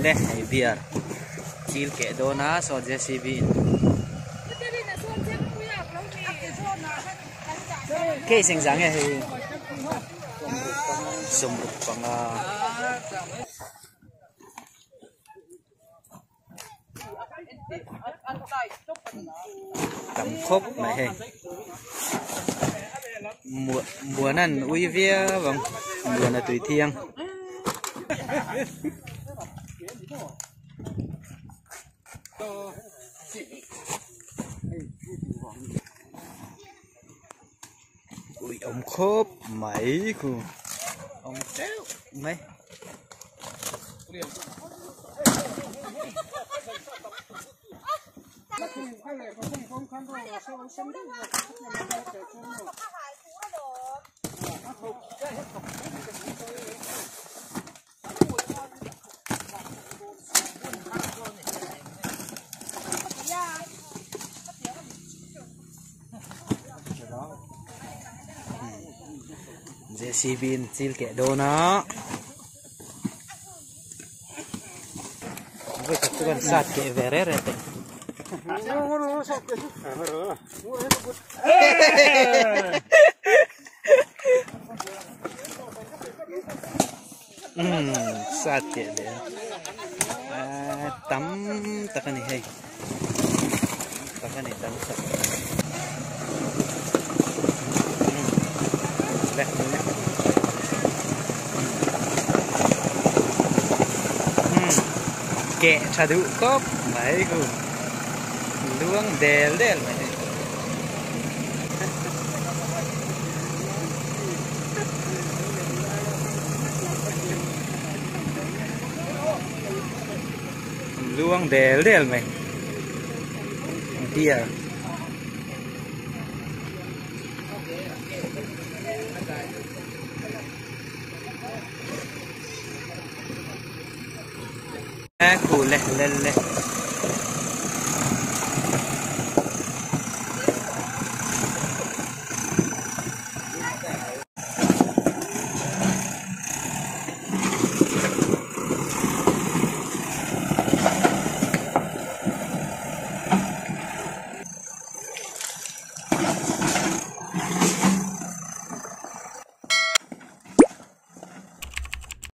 Le hei beer chil keh dawn a saw JCB in case engzah nge hei sawmruk panga. Tam khawp mai hei muan an ui viau ang muan a tui thiang. Ui awm khawp mai khu awm teuh mai. JCB in chil keh dawn a voi khat chu kan sat keh ve re re teh umm sat keh leh a tam tak a ni hei tak a ni tam tak le le keh tha duh khawp mai ku luang del del mai hei. Luang del del mai deer khu le le le.